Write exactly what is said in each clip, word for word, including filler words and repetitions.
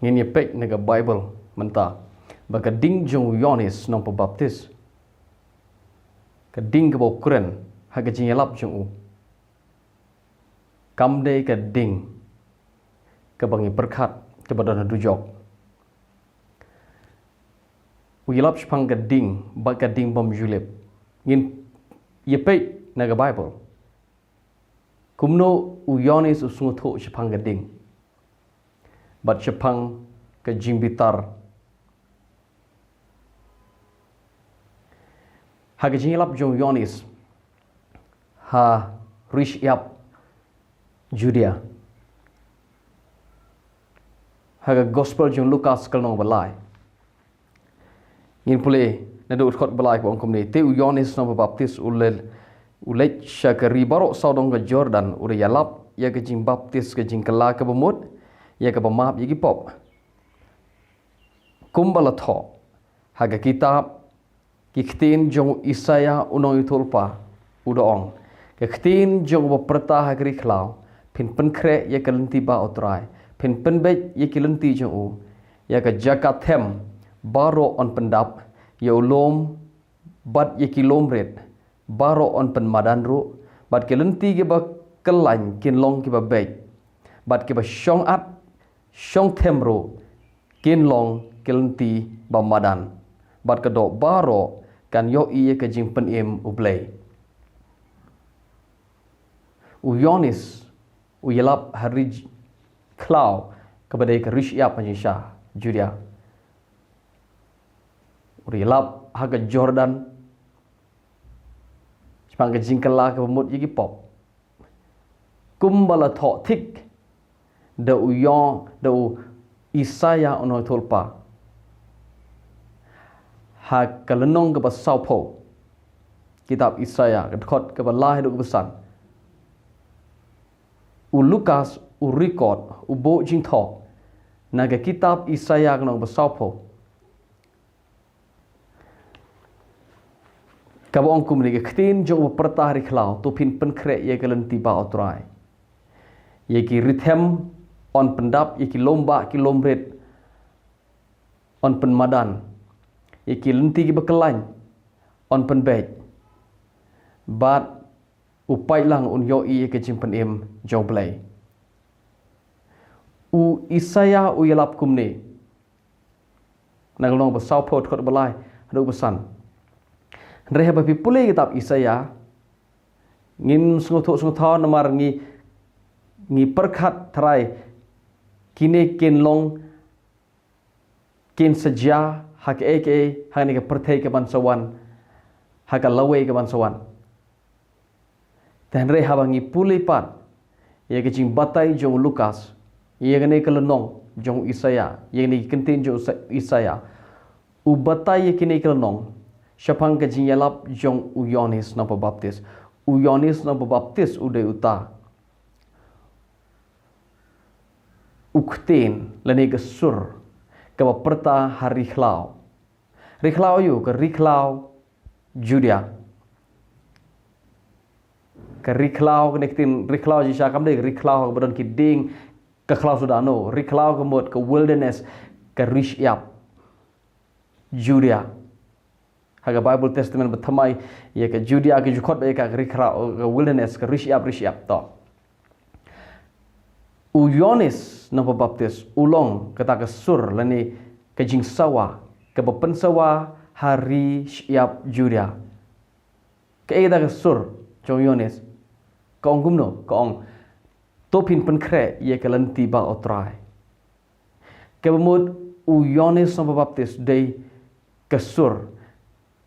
Ngin ïa peit na ka Baibl mynta ba ka ding jong u Ïoannis nongpynbaptis, ka ding kaba u kren ha ka jingïalap jong u, kam dei ka ding kaba ngi pyrkhat kaba don ha dujok. U ïalap shaphang ka ding bad ka ding bym ju lip. Ngin ïa peit na ka Baibl kumno u Ïoannis u sngewthuh shaphang ka ding bad shaphang ka jingbitar ha ka jingïalap jong u Ïoannis ha ri shyiap Judia. Ha ka Gospel jong Lukas ka lynnong ba lai, ngin pule naduh dkhot ba lai, ka ong kumne: Te u Ïoannis nongpynbaptis u leit, u leit sha ka ri baroh sawdong ka Jordan, u da ïalap ïa ka jingbaptis ka jingkylla kaba mut ïa kaba map ïa ki pop. Kumba la thoh ha ka kitab, ki ktien jong u Isaïah u nongïathuhlypa, u da ong: Ka ktien jong uba pyrta ha ka ri khlaw: Phin pynkhreh ïa ka lynti bah u Trai, phin pynbeit ïa ki lynti jong u. Ïa ka jaka them baroh yn pyndap, ïa u lum bad ïa ki lum rit baroh yn pynmadan ruh, bad ki lynti kiba kyllain kin long kiba beit, bad kiba shong at shong them ruh kin long ki lynti ba madan, bad ka doh baroh kan ïohi ïa ka jingpynim U Blei. U Ïoannis u ïalap ha ri khlaw kaba dei ka ri shyiap ha jingshisha Judia. U ïalap ha ka Jordan shaphang ka jingkylla kaba mut ïa ki pop, kumba la thoh thik da u Ïo, da u Isaïah u nongïathuhlypa ha ka lynnong kaba sawphew, kitab Isaïah, ka dkhot kaba lai haduh kaba san. U Lukas u record, u buh jingthoh na ka kitab Isaïah ka lynnong kaba sawphew, kaba ong kumne: Ka ktien jong uba pyrta ha ri khlaw: To phin pynkhreh ïa ka lynti bah u Trai. Ïa ki ri them yn pyndap, ïa ki lum bah, ki lum rit yn pynmadan, ïa ki lynti kiba kyllain yn pynbeit, bad u paidlang un ïohi ïa ka jingpynim jong U Blei. U Isaïah u ïalap kumne na ka lynnong ba sawphew, dkhot ba lai haduh ba san. Hynrei haba phi pule kitab Isaïah, ngin sngewthuh sngewthuh namar ngi, ngi pyrkhat trai kine kin long, kin sa jia ha kaei kaei ha kane ka pyrthei kaban sa wan, ha ka lawei kaban sa wan. Te hynrei haba ngi pule pat ïa ka jingbatai jong u Lukas ïa kane ka lynnong jong u Isaïah, ïa kane ka ktien jong u Sa-, Isaïah, u batai ïa kane ka lynnong shaphang ka jingïalap jong u Ïoannis nongpynbaptis. U Ïoannis nongpynbaptis u dei uta u ktien lane ka sur kaba pyrta ha ri khlaw. Ri khlaw aïu? Ka ri khlaw Judia. Ka ri khlaw, kane ka ktien ri khlaw jingshisha kam dei ka ri khlaw kaba don ki dieng, ka khlaw suda, no. Ri khlaw ka mut ka wilderness, ka ri shyiap Judia. Ha ka Bible Testament ba thymmai, ïa ka Judia ka ju khot ba ïa ka ri khlaw, ka wilderness, ka ri shyiap, ri shyiap, to. U Ïoannis nongpynbaptis u long kata ka sur lane ka jingsawa kaba pynsawa ha ri shyiap Judia. Kaei kata ka sur jong u Ïoannis? Ka ong kumno? Ka ong: To phin pynkhreh ïa ka lynti bah u Trai. Kaba mut u Ïoannis nongpynbaptis dei ka sur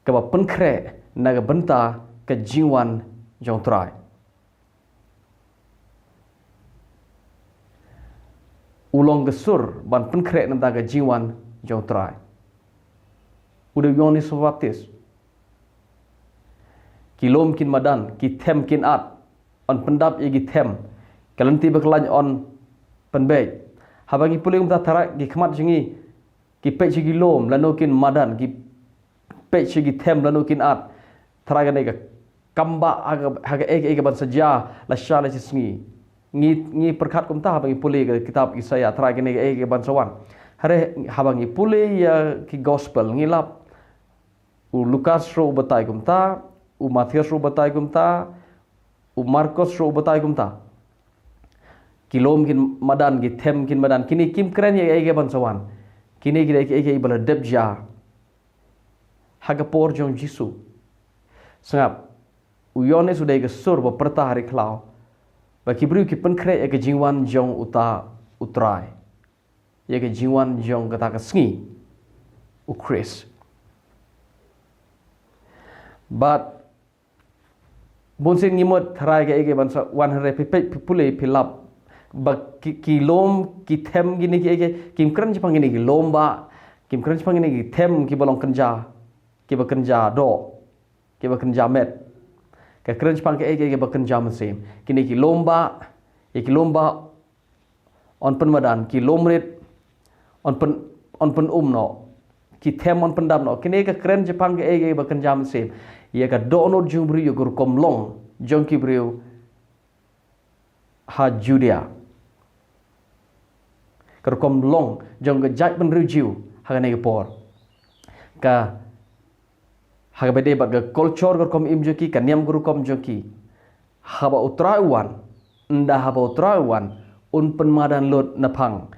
kaba pynkhreh na ka bynta ka jingwan jong u Trai. U long ka sur ban pynkhreh na ka bynta ka jingwan jong u Trai. U dei u Ïoannis nongpynbaptis. Ki lum kin madan, ki them kin at, yn pyndap ïa ki them, ka lynti ba kyllain yn pynbeit. Haba ngi pule kumta, tharai ki khmat jong ngi ki peit sha ki lum lano kin madan, ki peit sha ki them lano kin at, tharai kane ka kam bah ha ka, ha kaei kaei kaban sa jia lashai lashisngi. Ngi, ngi pyrkhat kumta haba ngi pule ka kitab Isaiah, trai kine ki, ki ban sa wan. Hynrei haba ngi pule ïa ki gospel, ngi lap u Lukas ruh u batai kumta, u Mathaios ruh u batai kumta, u Markos ruh u batai kumta. Ki lum kin madan, ki them kin madan, kine kim kren ïa, ïa ki ban sa wan. Kine ki dei ki, ki ba la dep jia ha ka por jong Jisu. Sngap, u Ïoannis u dei ka sur ba pyrta ha ri khlaw ba ki briew ki pynkhreh ïa ka jingwan jong uta u Trai, ïa ka jingwan jong kata ka sngi u Khrist. Bad bun sien ngi mut trai ka, ïa ki ban sa wan, hynrei phi peit, phi pule, phi lap ba ki, ki lum, ki them kine ki, ïa ki, kim kren shaphang kine ki lum ba, kim kren shaphang kine ki them ki ba long kynja, ki ba kynja doh, ki ba kynja met. Ka kren shaphang ka, ïa ki, ki ba kynja mynsiem. Kine ki lum ba, ïa ki lum ba yn pynmadan, ki lum rit yn pyn, yn pyn-um noh, ki them yn pyndap noh. Kine ka kren shaphang ka, ïa ki ba kynja mynsiem, ïa ka dohnud jong u briew, ïa ka rukom long jong ki briew ha Judea, ka rukom long jong ka jaitbynriew Jiw ha kane ka por. Ka, ha kaba ïadei bad ka culture, ka rukom im jong ki, ka niam ka rukom jong ki. Haba u Trai u wan, ynda haba u Trai u wan, un pynmadan lut naphang.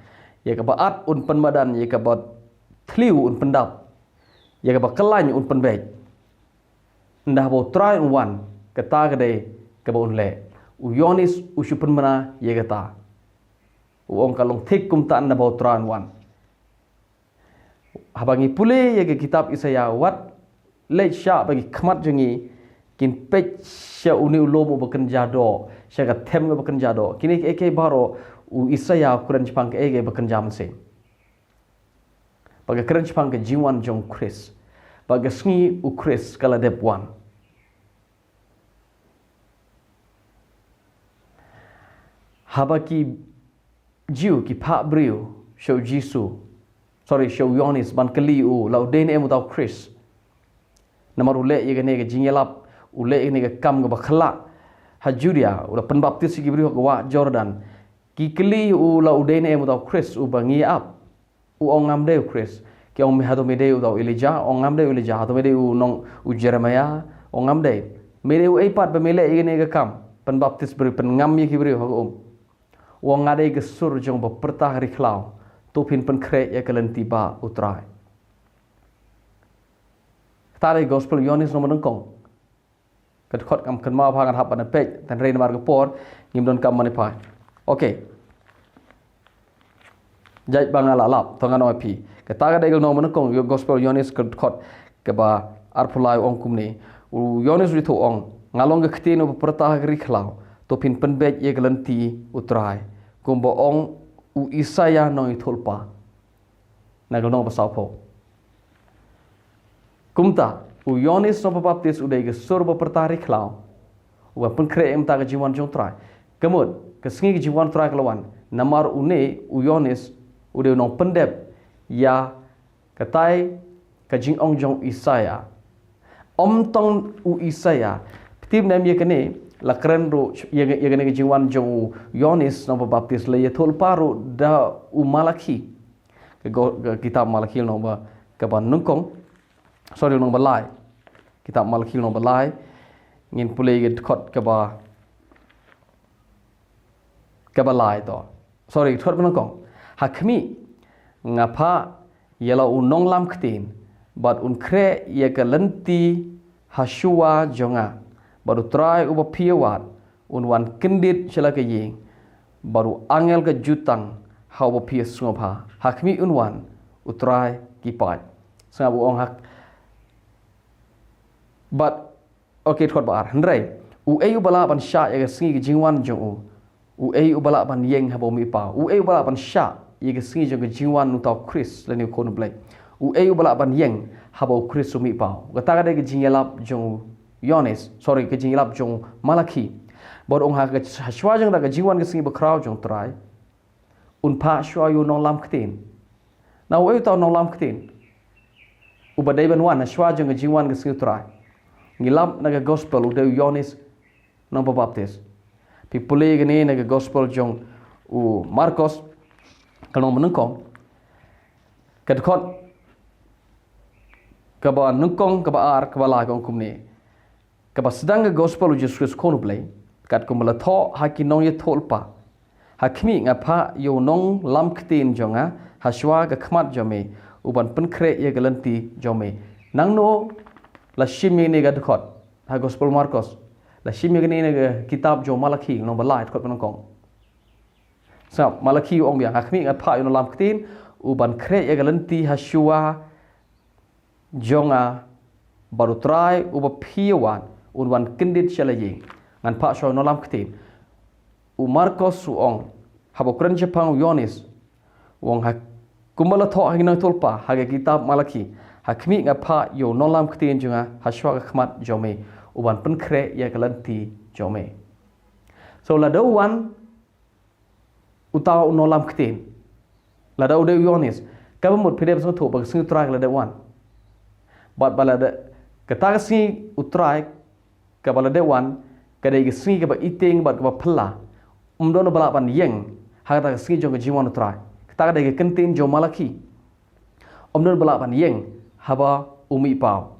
Ïa kaba at un pynmadan, ïa kaba thliew un pyndap, ïa kaba khlaiñ un pynbeit. Ynda haba u Trai u wan, kata ka dei kaba un leh. U Ïoannis u shu pynbna ïa kata. U ong ka long thik kumta ynda haba u Trai u wan. Haba ngi pule ïa ka kitab Isaiah, wat leit sha ba ki khmat jong ngi kin peit sha une u lum uba kynja doh, sha ka them kaba kynja doh. Kine ki, ïa ki baroh u Isaiah u kren shaphang ka, ïa ki ba kynja mynsiem. Ba ka kren shaphang ka jingwan jong u Khrist. Ba ka sngi u Khrist ka la dep wan. Haba ki Jiw ki phah briew sha u Jisu, sorry, sha u Ïoannis ban kylli u la u dei ne em uta u Khrist. Namar u leh ïa kane ka jingïalap, u leh ïa kane ka kam kaba khyllah ha Judea, u la pynbaptis ïa ki briew ha ka wah Jordan. Ki kylli u la u dei ne em uta u Khrist uba ngi ap. U ong ngam dei u Khrist. Ki ong me, hato me dei uta u Elijah? U ong ngam dei u Elijah. Hato me dei u nong u Jeremiah? U ong ngam dei. Me dei uei pat ba me leh ïa kane ka kam, pynbaptis briew, pynngam ïa ki briew ha ka um? U ong nga dei ka sur jong ba pyrta ha ri khlaw. To phin pynkhreh ïa ka lynti ba u Trai. Kata dei gospel Ïoannis nong ba nyngkong. Ka dkhot ngam kynmaw bha, ngan hap ban peit, hynrei namar ka por ngim donkam ban ïa phai. Okay. Jait ba nga la lap, to ngan ong ïa phi. Kata ka dei ka lynnong ba nyngkong, ïa gospel Ïoannis ka dkhot kaba arphew lai, u ong kumne. U Ïoannis u ïathuh, u ong, nga long ka ktien uba pyrta ha ka ri khlaw, to phin pynbeit ïa ka lynti u Trai, kumba ong u Isaiah nongïathuhlypa. Na ka lynnong ba sawphew. Kumta u Ïoannis nong ba baptis u dei ka sur ba pyrta ha ri khlaw, uba pynkhreh ïa kata ka jingwan jong u Trai. Ka mut ka sngi ka jingwan u Trai ka la wan. Namar une u Ïoannis u dei u nongpyndep ïa katai ka jingong jong u Isaiah. Ym tang u Isaiah. Phi tip ne em ïa kane, la kren ruh ïa, ïa kane ka jingwan jong u Ïoannis nong ba baptis, la ïathuhlypa ruh da u Malakhi. Ka go-, ka kitab Malakhi lynnong ba, kaba nyngkong. Sorry, lynnong ba lai. Kitab Malakhi lynnong ba lai. Ngin pule ïa ka dkhot kaba, kaba lai to. Sorry, dkhot ba nyngkong. Ha khmih, nga phah ïa la u nonglam ktien, bad un khreh ïa ka lynti ha shuwa jong nga. Bad u Trai uba phi ïa wad un wan kyndit sha la ka ïing, bad u angel ka jutang ha uba phi ïa sngewbha. Ha khmih un wan u Trai ki paid. Sngap, u ong ha, bad, okay, dkhot ba ar. Hynrei uei uba lah ban shah ïa ka sngi ka jingwan jong u? Uei uba lah ban ïeng haba u mih paw? Uei uba lah ban shah ïa ka sngi jong ka jingwan uta u Khrist lane u Khun u Blei? Uei uba lah ban ïeng haba u Khrist u mih paw? Kata ka dei ka jingïalap jong u Ïoannis, sorry, ka jingïalap jong u Malakhi. Bad u ong ha ka, ha shuwa jong kata ka jingwan ka sngi bakhraw jong u Trai, un phah shuwa ïa u nonglam ktien. Na uei uta u nonglam ktien uba dei ban wan ha shuwa jong ka jingwan ka sngi u Trai? Ngi lap na ka gospel u dei u Ïoannis nong ba baptis. Phi pule kane na ka gospel jong u Markos, ka lynnong ba nyngkong, ka dkhot kaba nyngkong, kaba ar, kaba lai, ka ong kumne: Kaba sdang ka gospel u Jisu Khrist Khun u Blei, katkum ba la thoh ha ki nongïathuhlypa: Ha khmih, nga phah ïa u nonglam ktien jong nga hashuwa ka khmat jong me, u ban pynkhreh ïa ka lynti jong me. Nangno la shim ïa kane ka dkhot? Ha gospel Markos. La shim ïa kane na ka kitab jong Malakhi, lynnong ba lai, dkhot ba nyngkong. Sngap, Malakhi u ong biang: Ha khmih, nga phah ïa u nonglam ktien, u ban khreh ïa ka lynti hashuwa jong nga, bad u Trai uba phi ïa wad un wan kyndit sha la ïing. Ngan phah shuwa u nonglam ktien. U Markos u ong, haba u kren shaphang u Ïoannis, u ong, ha, kumba la thoh ha ki nongïathuhlypa, ha ka kitab Malakhi: Ha khmih, nga phah ïa u nonglam ktien jong nga hashuwa ka khmat jong me, u ban pynkhreh ïa ka lynti jong me. So, lada u wan uta u nonglam ktien, lada u dei u Ïoannis, kaba mut phi dei ban sngewthuh ba ka sngi u Trai ka la dep wan. Bad ba la dep, kata ka sngi u Trai kaba la dep wan, ka dei ka sngi kaba ïteng bad kaba phylla. Ym don ba lah ban ïeng ha kata ka sngi jong ka jingwan u Trai. Kata ka dei ka kyntien jong Malakhi. Ym don ba lah ban ïeng haba u mih paw.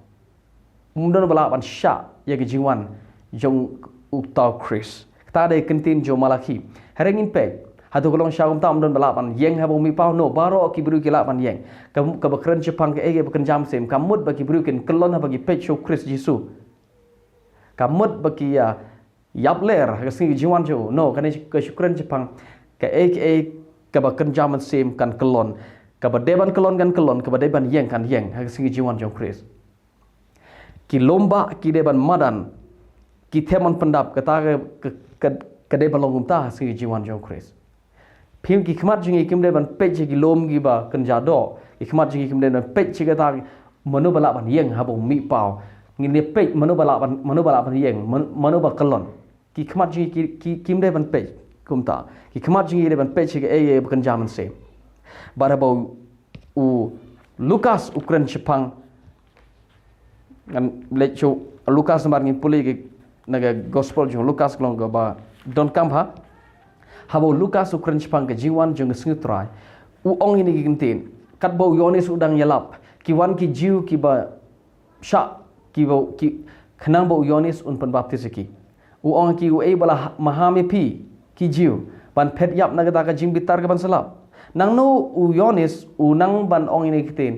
Ym don ba lah ban shah ïa ka jingwan jong uta u Khrist. Kata dei ka kyntien jong Malakhi. Hynrei ngin peit, hato ka long shisha kumta, ym don ba lah ban ïeng haba u mih paw? No, baroh ki briew ki lah ban ïeng. Ka, kaba kren shaphang kaei kaei ba kynja mynsiem, ka mut ba ki briew kin kyllon haba ki peit sha u Khrist Jisu. Ka mut ba ki, ah, ïap ler ha ka sngi ka jingwan jong u? No, kane ka shu kren shaphang kaei kaei kaba kynja mynsiem kan kyllon. Kaba dei ban kyllon kan kyllon, kaba dei ban ïeng kan ïeng ha ka sngi ka jingwan jong u Khrist. Ki lum bah ki dei ban madan, ki them ban pyndap, kata ka, ka, ka, ka dei ban long kumta ha ka sngi ka jingwan jong u Khrist. Phim, ki khmat jong ngi kim dei ban peit sha ki lum kiba kynja doh. Ki khmat jong ngi kim dei ban peit sha kata, mano ba lah ban ïeng haba u mih paw. Ngin ïa peit mano ba lah ban, mano ba lah ban ïeng, man-, mano ba kyllon. Ki khmat jong ngi ki, ki, kim dei ban peit kumta. Ki khmat jong ngi dei ban peit sha kaei kaei ba kynja mynsiem. Bad haba u, u Lukas u kren shaphang, ngan leit sha u Lukas namar ngin pule ka, na ka gospel jong u Lukas, ka long kaba donkam bha. Haba u Lukas u kren shaphang ka jingwan jong ka sngi u Trai, u ong ïa kine ki kyntien: Katba u Ïoannis u dang ïalap, ki wan ki Jiw kiba shah, kiba, ki, khnang ba u Ïoannis un pynbaptis ïa ki. U ong ïa ki: Uei ba la ha-, maham ïa phi, ki Jiw, ban phet ïap na kata ka jingbitar kaban sa lap? Nangno u Ïoannis u nang ban ong ïa kine ki kyntien?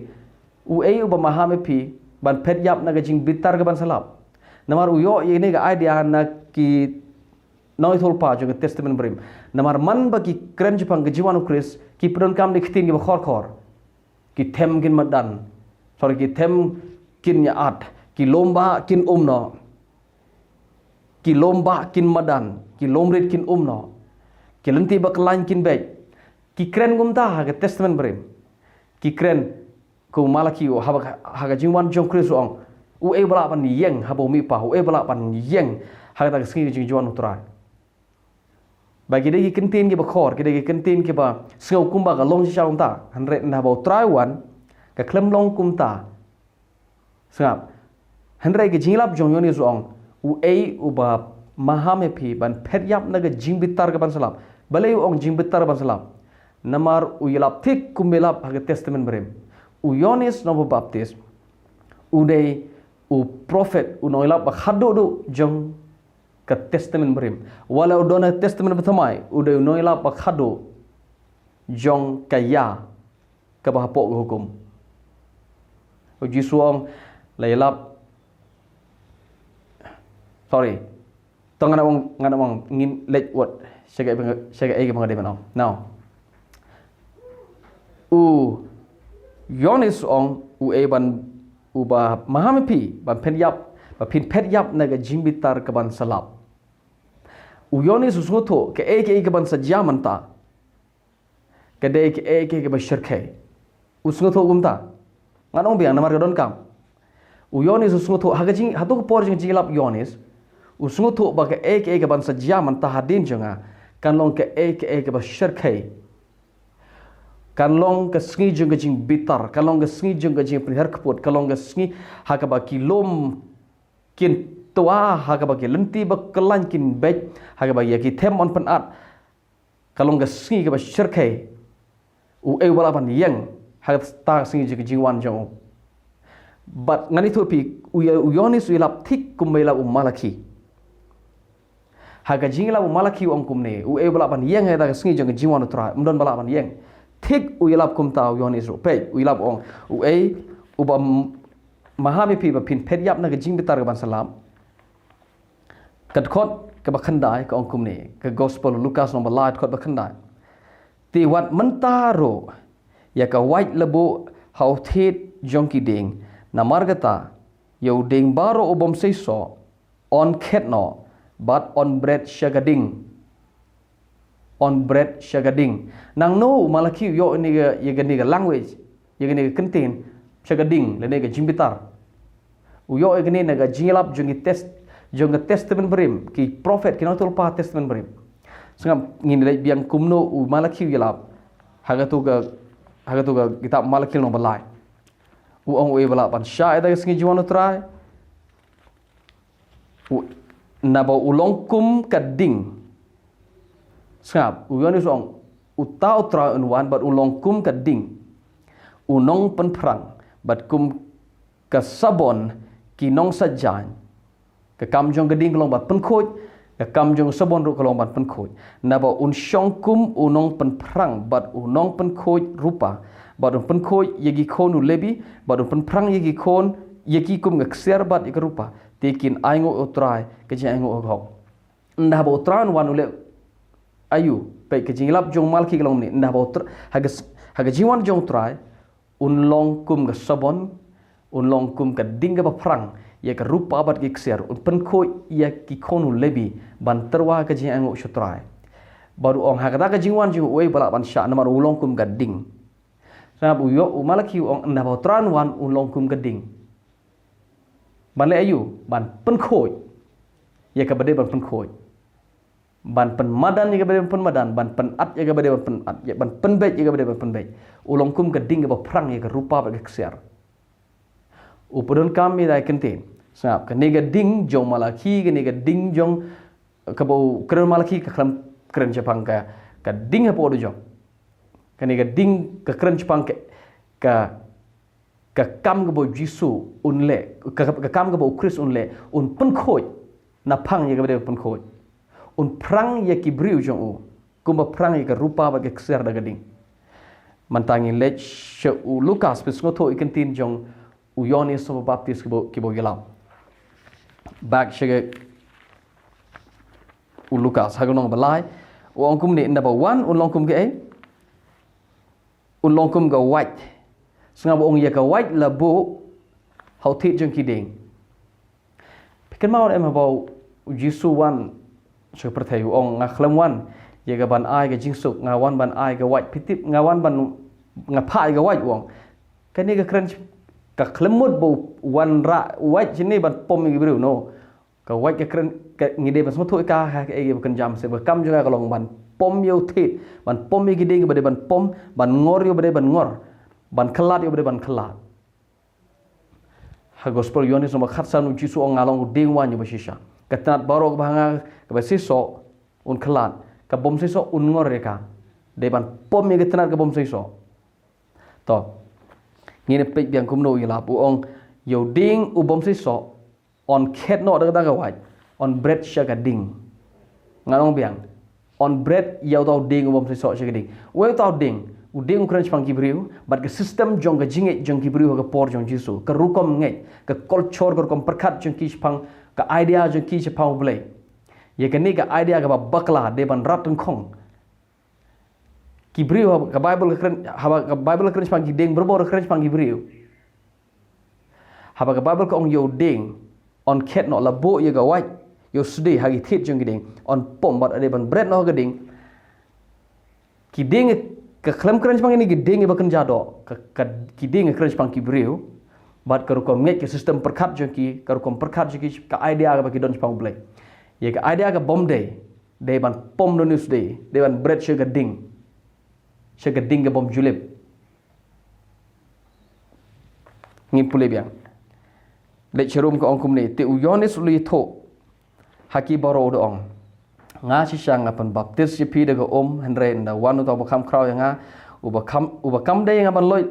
Uei uba maham ïa phi ban phet ïap na ka jingbitar kaban sa lap? Namar u ïoh ïa kane ka idea na ki nongïathuhlypa jong ka Testament Barim. Namar man ba ki kren shaphang ka jingwan u Khrist, ki pyndonkam da ki ktien kiba khor khor. Ki them kin madan. Sorry, ki them kin ïa-ad. Ki lum bah kin um noh. Ki lum bah kin madan. Ki lum rit kin um noh. Ki lynti ba kyllain kin beit. Ki kren kumta ha ka Testament Barim. Ki kren, ko Malakhi u, haba, ha ka jingwan jong u Khrist u ong: Uei ba lah ban ïeng haba u mih paw? Uei ba lah ban ïeng ha kata ka sngi ka jingjwan u Trai? Ba ki dei ki kyntien kiba khor, ki dei ki kyntien kiba sngew kumba ka long shisha kumta. Hynrei haba u Trai u wan, ka khlem long kumta. Sngap. Hynrei ka jingïalap jong u Ïoannis u ong: Uei uba maham ïa phi ban phet ïap na ka jingbitar kaban sa lap? Balei u ong jingbitar kaban sa lap? Namar u ïalap thik kumba ïalap ha ka Testament Barim. U Ïoannis Nongbaptis u dei u prophet, u nongïalap ba khadduh duh jong ka Testament Barim. Wat la u don ha ka Testament Bathymmai, u dei u nongïalap ba khadduh jong ka ïa kaba hapoh ka hukum. U Jisu u ong, la ïalap, sorry. To ngan ong, ngan ong ngin leit wat sha kaei ba nga, sha kaei ba nga dei ban ong. Now, u Ïoannis u ong, uei ban, uba maham ïa phi ban phet ïap, ba phin phet ïap na ka jingbitar kaban sa lap? U Ïoannis u sngewthuh kaei kaei kaban sa jia mynta ka dei kaei kaei kaba shyrkhei. U sngewthuh kumta. Ngan ong biang namar ka donkam. U Ïoannis u sngewthuh ha ka jing, hato ka por jong ka jingïalap u Ïoannis u sngewthuh ba kaei kaei kaban sa jia mynta hadien jong nga kan long kaei kaei kaba shyrkhei. Kan long ka sngi jong ka jingbitar, kan long ka sngi jong ka jingpynhiar kput, kan long ka sngi ha kaba ki lum kin twa ha kaba ki lynti ba kyllain kin beit, ha kaba ïa ki them yn pynat. Ka long ka sngi kaba shyrkhei. Uei ba lah ban ïeng ha kata ka sngi jong ka jingwan jong u. Bad ngan ïathuh ïa phi, u Ïo-, u Ïoannis u ïalap thik kumba ïalap u Malakhi. Ha ka jingïalap u Malakhi u ong kumne, uei ba lah ban ïeng ha kata ka sngi jong ka jingwan u Trai, ym don ba lah ban ïeng. Thik u ïalap kumta u Ïoannis ruh, peit, u ïalap u ong, uei uba m-, maham ïa phi ba phin phet ïap na ka jingbitar kaban sa lap. Ka dkhot kaba khyndai ka ong kumne, ka Gospel u Lukas lynnong ba lai, dkhot ba khyndai. Te wat mynta ruh, ïa ka wait la buh ha u thied jong ki dieng, namar kata, ïa u dieng baroh u bym seisoh, yn khet noh, bad yn bret sha ka ding. Yn bret sha ka ding. Nangno u Malakhi u ïoh ïa kane ka, ïa kane ka language, ïa kane ka kyntien, sha ka ding, lane ka jingbitar. U ïoh ïa kane na ka jingïalap jong ki test, jong ka Testament Barim, ki prophet, ki nongïathuhlypa Testament Barim. Sngap ngin leit biang kumno u Malakhi u ïalap ha kato ka, ha kato ka kitab Malakhi lynnong ba lai. U ong uei ba lah ban shah ïa kata ka sngi jingwan u Trai. U, naba u long kum ka ding. Sngap, u Ïoannis u ong, uta u Trai un wan bad u long kum ka ding. U nongpynphrang, bad kum ka sabon ki nongsajan. Ka kam jong ka ding ka long ban pynkhuid, ka kam jong ka sabon ruh ka long ban pynkhuid. Naba un shong kum u nongpynphrang, bad u nongpynkhuid rupa, bad un pynkhuid ïa ki khun u Lebi, bad un pynphrang ïa ki khun, ïa ki kum ka ksiar bad ïa ka rupa. Te kin ainguh ïa u Trai ka jingainguh ka hok. Ynda haba u Trai un wan u leh aïu, peit ka jingïalap jong u Malakhi ka long kumne, ynda haba u Trai, ha ka s-, ha ka jingwan jong u Trai, un long kum ka sabon, un long kum ka ding kaba phrang ïa ka rupa bad ki ksiar, un pynkhuid ïa ki khun u Lebi ban tyrwa ka jingainguh sha u Trai. Bad u ong ha kata ka jingwan jong u uei ba lah ban shah, namar u long kum ka ding. Sngap u ïoh, u Malakhi u ong ynda haba u Trai un wan un long kum ka ding. Ban leh aïu, ban pynkhuid ïa kaba dei ban pynkhuid. Ban pynmadan ïa kaba dei ban pynmadan, ban pynat ïa kaba dei ban pynat, ïa ban pynbeit ïa kaba dei ban pynbeit. U long kum ka ding kaba phrang ïa ka rupa bad ka ksiar. U pyndonkam ïa kata ka kyntien. Sngap, kane ka ding jong u Malakhi, kane ka ding jong, kaba u kren u Malakhi ka khlem kren shaphang ka, ka ding hapoh dujok. Kane ka ding ka kren shaphang ka, ka, ka kam kaba u Jisu un leh, ka, ka kam kaba u Khrist un leh, un pynkhuid naphang ïa kaba dei ban pynkhuid. Un phrang ïa ki briew jong u, kumba phrang ïa ka rupa bad ka ksiar da ka ding. Mynta ngin leit sha u Lukas, pynsngewthuh ïa ka kyntien jong u Ïoannis uba baptis kiba, kiba u ïalap. Bad sha ka u Lukas, ha ka lynnong ba lai, u ong kumne, ynda ba wan, un long kum kaei? Un long kum ka wait. Sngap u ong ïa ka wait la buh ha u thied jong ki dieng. Phi kynmaw em haba u Jisu wan sha ka pyrthei u ong nga khlem wan ïa ka ban ai ka jingsuk, nga wan ban ai ka wait, phi tip, nga wan ban, nga phah ïa ka wait u ong. Kane ka kren sh-, ka khlem mut ba u wan rah wait shane ban pom ïa ki briew, no. Ka wait ka kren, ka ngi dei ban sngewthuh ïa ka ha kaei kaba kynja mynsiem, ka kam jong ka ka long ban pom ïa u thied, ban pom ïa ki dieng ba dei ban pom, ban ngor ïa ba dei ban ngor, ban khlad ïa ba dei ban khlad. Ha Gospel Ïoannis lynnong ba khatsan u Jisu u ong nga long u dieng waiñ uba shisha. Ka tnat baroh kaba ha nga kaba seisoh un khlad, ka bym seisoh un ngor ïa ka. Dei ban pom ïa ka tnat ka bym seisoh. To. Ngin ïa peit biang kumno u ïalap, u ong ïa u dieng u bym seisoh, yn khet noh da kata ka wait, yn bret sha ka ding. Ngan ong biang, yn bret ïa uta u dieng u bym seisoh sha ka ding. Uei uta u dieng? U dieng u kren shaphang ki briew, bad ka system jong ka jingngeit jong ki briew ha ka por jong u Jisu, ka rukom ngeit, ka culture, ka rukom pyrkhat jong ki shaphang, ka idea jong ki shaphang U Blei. Ïa kane ka idea kaba bakla dei ban rat tyngkhong. Ki briew, haba ka Baibl ka kren, haba ka Baibl ka kren shaphang ki dieng, barabor ka kren shaphang ki briew. Haba ka Baibl ka ong ïa u dieng, yn khet noh, la buh ïa ka wait, ïa u sdei ha ki thied jong ki dieng, yn pom bad dei ban bret noh ha ka ding. Ki dieng ka khlem kren shaphang kine ki dieng kiba kynja doh, ka, ka, ki dieng ka kren shaphang ki briew, bad ka rukom ngeit, ka system pyrkhat jong ki, ka rukom pyrkhat jong ki, ka idea kaba ki don shaphang U Blei. Ïa ka idea ka bym dei, dei ban pom da une u sdei, dei ban bret sha ka ding. Sha ka ding ka bym ju lip. Ngin pule biang. Leit sha Rom ka ong kumne, te u Ïoannis u la ïathuh ha ki baroh u da ong, nga shisha nga pynbaptis ïa phi da ka um, hynrei ynda wan uta uba kham khraw ïa nga, uba kham, uba kam dei nga ban loit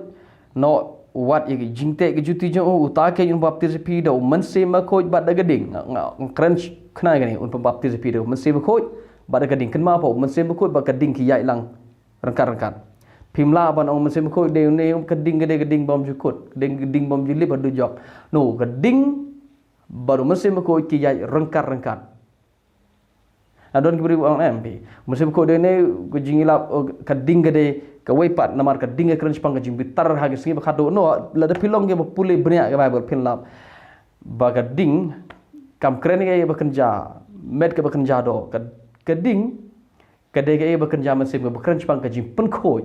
noh wat ïa ki jingteh ki juti jong u, uta keiñ un baptis ïa phi da u Mynsiem Bakhuid bad da ka ding. Nga, nga, nga kren sh-, khnang kane, un pynbaptis ïa phi da u Mynsiem Bakhuid bad da ka ding. Kynmaw pat, u Mynsiem Bakhuid bad ka ding ki ïaid lang ryngkat ryngkat. Phim lah ban ong Mynsiem Bakhuid dei une, ka ding ka dei ka ding bym ju kut, ka ding, ka ding bym ju lip haduh jok. No, ka ding bad u Mynsiem Bakhuid ki ïaid ryngkat ryngkat. La don ki briew ong em phi, Mynsiem Bakhuid dei une, ka jingïalap, oh, ka ding ka dei kawei pat, namar ka ding ka kren shaphang ka jingbitar ha ka sngi ba khatduh. No, lada phi long kiba pule bniah ka Baibl phin lap ba ka ding kam kren ïa kiei ba kynja met, kiba kynja doh. Ka, ka ding ka dei kaei ba kynja mynsiem, kaba kren shaphang ka jingpynkhuid.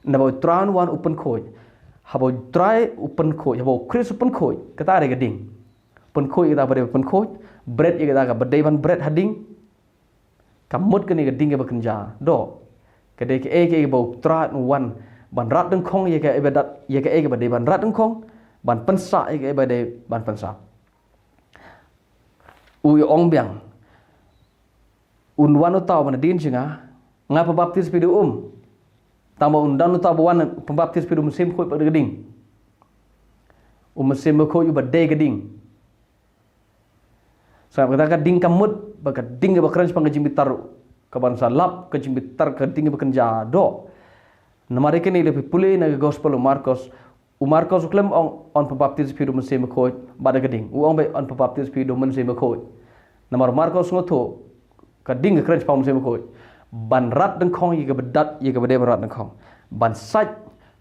Naba u Trai un wan u pynkhuid. Haba u Trai u pynkhuid, haba u Khrist u pynkhuid, kata dei ka ding. Pynkhuid ïa kita ba dei ban pynkhuid, bret ïa kita ba dei ban bret ha ding. Kam mut kane ka ding kaba kynja doh. Ka dei kaei kaei ba u Trai un wan ban rat dyngkhong ïa kaei ba dat, ïa kaei ba dei ban rat dyngkhong, ban pynsah ïa kaei ba dei ban pynsah. U ong biang, un wan uta uba nadien jong nga, nga pynbaptis phi da u um. Tangba un don uta uba wan pynbaptis phi da u Mynsiem Bakhuid bad da ka ding. U Mynsiem Bakhuid uba dei ka ding. Sngap, kata ka ding kam mut ba ka ding kaba kren shaphang ka jingbitar, kaban sa lap ka jingbitar, ka ding kaba kynja doh. Namar ïa kane lada phi pule na ka gospel u Markos, u Markos u khlem ong yn pynbaptis phi da u Mynsiem Bakhuid bad da ka ding. U ong beit yn pynbaptis phi da u Mynsiem Bakhuid. Namar u Markos u ïathuh ka ding ka kren shaphang u Mynsiem Bakhuid. Ban rat dyngkhong ïa kaba dat, ïa kaba dei ban rat dyngkhong. Ban sait,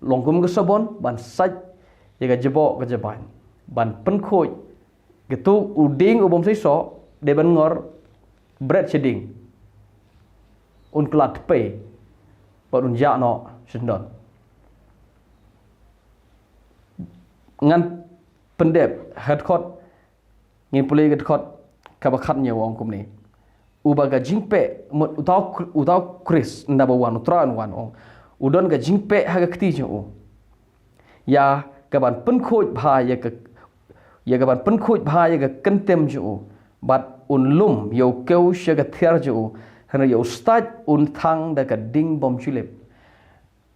long kum ka sabon, ban sait ïa ka jaboh ka jabaiñ. Ban pynkhuid, katu u dieng u bym seisoh, dei ban ngor bret sha ding. Un kylla tpei bad un jah noh sha syndon. Ngan pyndep ha ka dkhot, ngin pule ka dkhot kaba khathynñiew, u ong kumne. Uba ka jingpeh, mut uta u Khr-, uta u Khrist naba wan, u Trai un wan, u ong, u don ka jingpeh ha ka kti jong u ïa kaban pynkhuid bha ïa ka, ïa kaban pynkhuid bha ïa ka kyntem jong u, bad un lum ïa u kew sha ka thiar jong u, hynrei ïa u stait un thang da ka ding bym ju lip.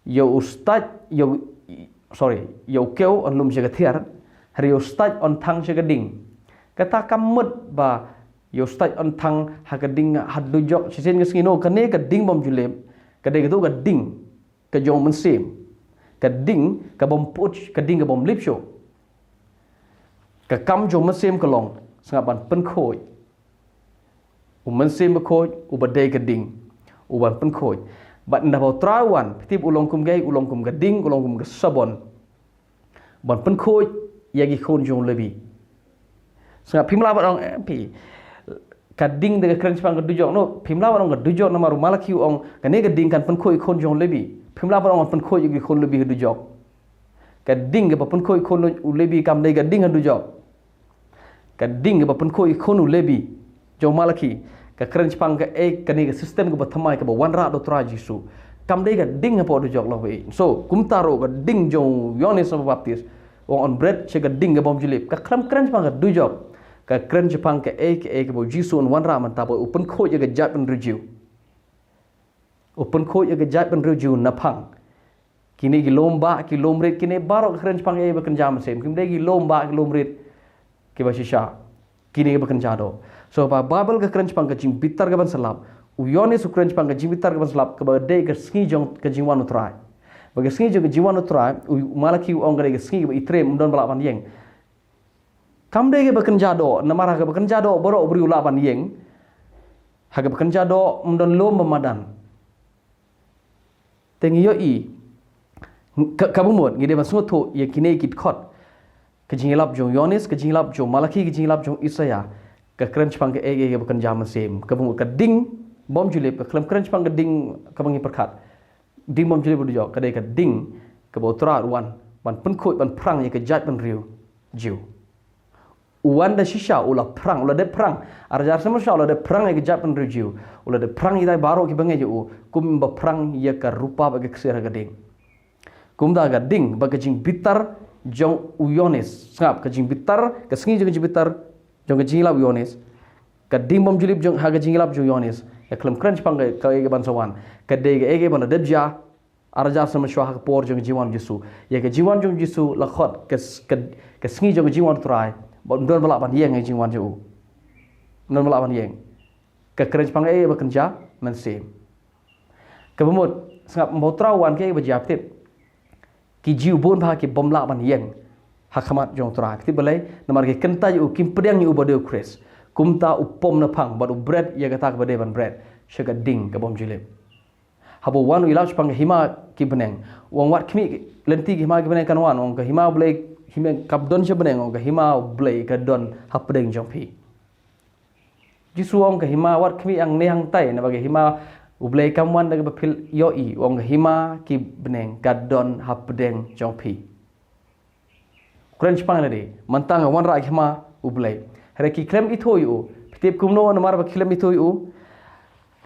Ïa u stait, ïa u, sorry, ïa u kew yn lum sha ka thiar, hynrei ïa u stait yn thang sha ka ding. Kata kam mut ba ïa u stait yn thang ha ka ding haduh jok shisien ka sngi, no, kane ka ding bym ju lip, ka dei katu ka ding ka jong u mynsiem, ka ding ka bym put, ka ding ka bym lip shuh. Ka kam jong u mynsiem ka long, sngap, ban pynkhuid. U Mynsiem Bakhuid uba dei ka ding u ban pynkhuid. Bad ynda ba u Trai u wan, phi tip u long kum kaei, u long kum ka ding, u long kum ka sabon. Ban pynkhuid ïa ki khun jong u Lebi. Sngap, phim lah ban ong, eh, phi, ka ding da ka kren shaphang ka dujok, no, phim lah ban ong ka dujok namar u Malaki u ong kane ka ding kan pynkhuid ïa ki khun jong u Lebi. Phim lah ban ong kan pynkhuid ïa ki khun Lebi ha dujok. Ka ding kaba pynkhuid ïa ki khun u Lebi kam dei ka ding ha dujok. Ka ding kaba pynkhuid ïa ki khun u Lebi jong u Malaki, ka kren shaphang kaei, kane ka system kaba thymmai kaba wanrah da u Trai Jisu. Kam dei ka ding hapoh dujok, lok ba ïeit. So, kumta ruh ka ding jong u Ïoannis Baptist, u ong yn bret sha ka ding ka bym ju lip, ka khlem kren shaphang ka dujok. Ka kren shaphang kaei kaei kaba u Jisu un wanrah mynta, ba u pynkhuid ïa ka jaitbynriew Jiw. U pynkhuid ïa ka jaitbynriew Jiw naphang kine ki lum bah, ki lum rit, kine baroh ka kren shaphang kaei ba kynja mynsiem. Kim dei ki lum bah, ki lum rit kiba shisha, kine kiba kynja doh. So, ba Baibl ka kren shaphang ka jingbitar kaban sa lap, u Ïoannis u kren shaphang ka jingbitar kaban sa lap, kaba dei ka sngi jong ka jingwan u Trai. Ba ka sngi jong ka jingwan u Trai, u Malaki u ong ka dei ka sngi kaba itriem, ym don ba lah ban ïeng. Kam dei kaba kynja doh, namar ha kaba kynja doh baroh u briew u lah ban ïeng. Ha kaba kynja doh ym don lum ba madan. Te ngi ïohi, ka, kaba mut ngi dei ban sngewthuh ïa kine ki dkhot, ka jingïalap jong u Ïoannis, ka jingïalap jong u Malaki, ka jingïalap jong u Isaïah. Ka kren shaphang kaei kaei kaba kynja mynsiem. Kaba mut ka ding bym ju lip, ka khlem kren shaphang ka ding kaba ngi pyrkhat. Ding bym ju lip ha dujok, ka dei ka ding kaba u Trai u wan ban pynkhuid, ban phrang ïa ka jaitbynriew Jiw. U wan da shisha, u la phrang, u la dep phrang. Ar hajar snem shisha u la dep phrang ïa ka jaitbynriew Jiw. U la dep phrang ïa kitai baroh kiba ngeit ïa u, kumba phrang ïa ka rupa bad ka ksiar ha ka ding. Kumta ka ding bad ka jingbitar jong u Ïoannis. Sngap, ka jingbitar, ka sngi jong ka jingbitar jong ka jingïalap u Ïoannis, ka ding bym ju lip jong, ha ka jingïalap jong u Ïoannis, ka khlem kren shaphang ka, ka, ka ban sa wan. Ka dei ka, ka ban la dep jia ar hajar snem mynshuwa ha ka por jong ka jingwan u Jisu. Ïa ka jingwan jong u Jisu la khot ka, ka, ka sngi jong ka jingwan u Trai, bad ym don ba lah ban ïeng ïa ka jingwan jong u. Ym don ba lah ban ïeng. Ka kren shaphang ka, ka ba kynja mynsiem. Kaba mut, sngap, ym ba u Trai u wan, ka, ka ba jia, phi tip. Ki Jiw bun bha ki bym lah ban ïeng ha khmat jong u Trai. Phi tip balei? Namar ki kyntait ïa u, kim pdiang ïa u ba dei u Khrist. Kumta u pom na phang bad u bret ïa kata kaba dei ban bret sha ka ding ka bym ju lip. Haba u wan u ïalap shaphang ka hima ki bneng, u ong, wat khmih lynti ka hima ki bneng kan wan, u ong, ka hima u Blei, hima kaba don sha bneng, u ong, ka hima u Blei ka don hapdeng jong phi. Jisu u ong, ka hima, wat khmih hangne hangtai, naba ka hima u Blei kam wan da kaba phi ïohi, u ong, ka hima ki bneng ka don hapdeng jong phi. Kren shaphang lade, mynta nga wanrah ïa ka hima u Blei. Hynrei ki khlem ithuh ïa u. Phi tip kumno namar ba ki khlem ithuh ïa u?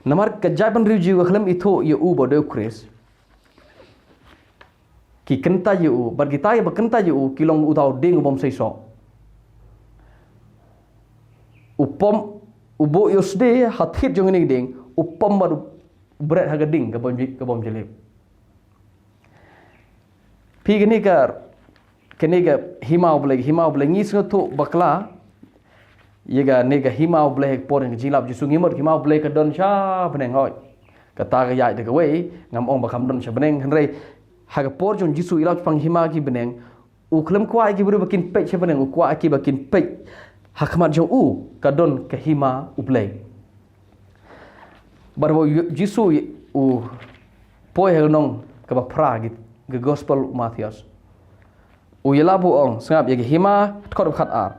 Namar ka jaitbynriew Jiw ka khlem ithuh ïa u ba dei u Khrist. Ki kyntait ïa u, bad kita kiba kyntait ïa u ki long uta u dieng u bym seisoh. U pom, u buh ïa u sdie ha thied jong kane ka dieng, u pom bad u bret ha ka ding ka bym ju, ka bym ju lip. Phi, kane ka, kane ka hima u Blei, hima u Blei, ngi sngewthuh bakla ïa kane ka hima u Blei ha ka por jong ka jingïalap u Jisu, ngi mut ka hima u Blei ka don sha bneng, hooid. Kata ka ïaid da kawei, ngam ong ba kam don sha bneng, hynrei ha ka por jong u Jisu u ïalap shaphang hima ki bneng, u khlem kwah ïa ki briew ba kin peit sha bneng, u kwah ïa ki ba kin peit ha khmat jong u ka don ka hima u Blei. Bad haba u Jisu u poi ha ka lynnong kaba phra, ki, ka Gospel u Mathaios, u ïalap u ong, sngap, ïa ka hima, dkhot ba khatar.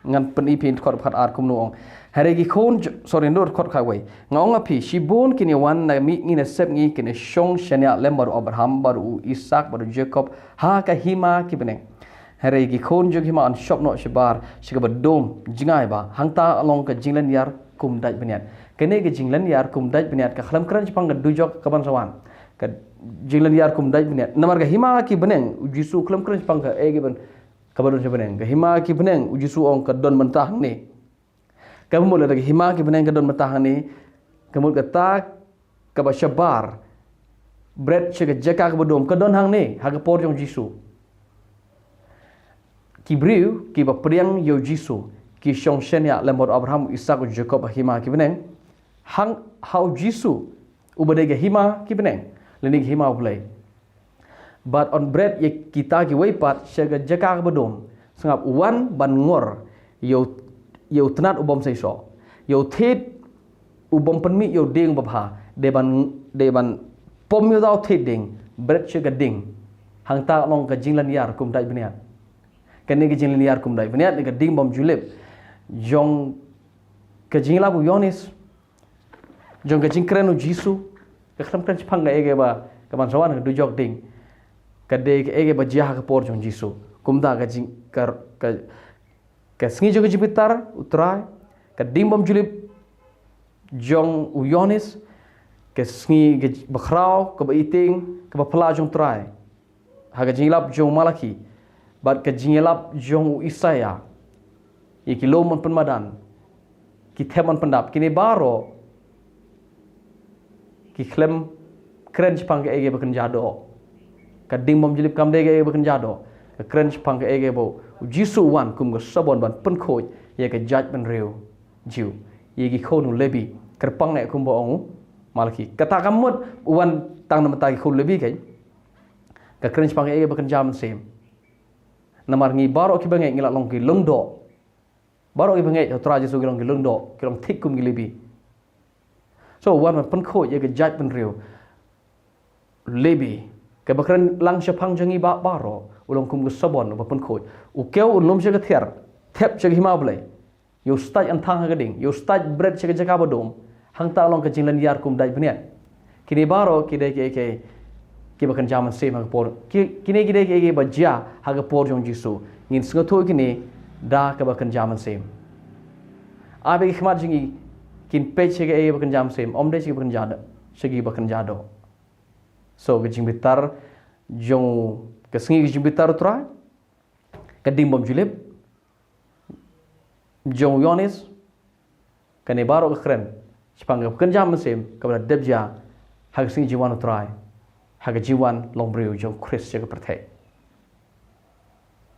Ngan pyni phi dkhot ba khatar kumno u ong. Hynrei ki khun, sorry, dkhot khatwei. Nga ong ïa phi, shibun kin ïa wan na mihngi na sepngi, kin ïa shong shaniah lem bad u Abraham, bad u Isaak, bad u Jakob ha ka hima ki bneng. Hynrei ki khun jong ka hima yn shop noh shabar sha kaba dum jngai bha. Hangta long ka jinglynñiar kum dait bniat. Kane ka jinglynñiar kum dait bniat ka khlem kren shaphang ka dujok ka ban sa wan. Ka jinglynñiar kum dait bniat. Namar ka hima ki bneng, u Jisu u khlem kren shaphang kaei kaei ban, kaba don sha bneng. Ka hima ki bneng, u Jisu u ong, ka don mynta hangne. Kaba mut lada ka hima ki bneng ka don mynta hangne, ka mut kata kaba shabar bret sha ka jaka kaba dum ka don hangne ha ka por jong u Jisu. Ki briew kiba pdiang ïa u Jisu ki shong shaniah lem bad u Abraham, u Isaak, u Jakob ha hima ki bneng. Hang ha u Jisu uba dei ka hima ki bneng, lane ka hima u Blei. Bad un bret ïa kita kiwei pat sha ka jaka kaba dum. Sngap, u wan ban ngor ïa u, ïa u tnat u bym seisoh, ïa u thied u bym pynmih ïa u dieng babha, dei ban, dei ban pom ïa uta u thied dieng bret sha ka ding. Hangta long ka jinglynñiar kum dait bniat. Kane ka jinglynñiar kum dait bniat, ne ka ding bym ju lip jong ka jingïalap u Ïoannis, jong ka jingkren u Jisu, ka khlem kren shaphang kaei kaei ba ka ban sa wan, ka dujok ding. Ka dei kaei kaei ba jia ha ka por jong u Jisu. Kumta ka jing, ka, ka, ka sngi jong ka jingbitar u Trai, ka ding bym ju lip jong u Ïoannis, ka sngi ka ji-, bakhraw, kaba iting, kaba phylla jong u Trai. Ha ka jingïalap jong u Malaki bad ka jingïalap jong u Isaïah, ïa ki lum ban pynmadan, ki them ban pyndap, kine baroh ki khlem kren shaphang kaei kaei ba kynja doh. Ka ding bym ju lip kam dei kaei kaei ba kynja doh. Ka kren shaphang kaei kaei ba u Jisu u wan kum ka sabon ban pynkhuid ïa ka jaitbynriew Jiw, ïa ki khun u Lebi, kyrpang eh kumba ong u Malaki. Kata kam mut u wan tang na bynta ki khun u Lebi, keiñ. Ka kren shaphang kaei kaei ba kynja mynsiem. Namar ngi baroh kiba ngeit ngi la long ki lyngdoh. Baroh kiba ngeit ha u Trai Jisu ki long ki lyngdoh, ki long thik kum ki Lebi. So, u wan ban pynkhuid ïa ka jaitbynriew Lebi, kaba kren lang shaphang jong ngi ba, baroh, u long kum ka sabon uba pynkhuid. U kiew un lum sha ka thiar, thep sha ka hima u Blei. Ïa u stait un thang ha ka ding, ïa u stait bret sha ka jaka ba dum. Hangta long ka jinglynñiar kum dait bniat. Kine baroh ki dei kiei kiei kiba kynja mynsiem ha ka por. Ki, kine ki dei kiei kiei ba jia ha ka por jong u Jisu. Ngin sngewthuh kine da kaba kynja mynsiem. Ai ba ki khmat jong ngi kin peit sha kiei kiei ba kynja mynsiem, ym dei sha kiba kynja doh, sha kiba kynja doh. So, ka jingbitar jong u, ka sngi ka jingbitar u Trai, ka ding bym ju lip jong u Ïoannis, kane baroh ka kren shaphang ka kynja mynsiem kaba la dep jia ha ka sngi jingwan u Trai, ha ka jingwan longbriew jong u Khrist sha ka pyrthei.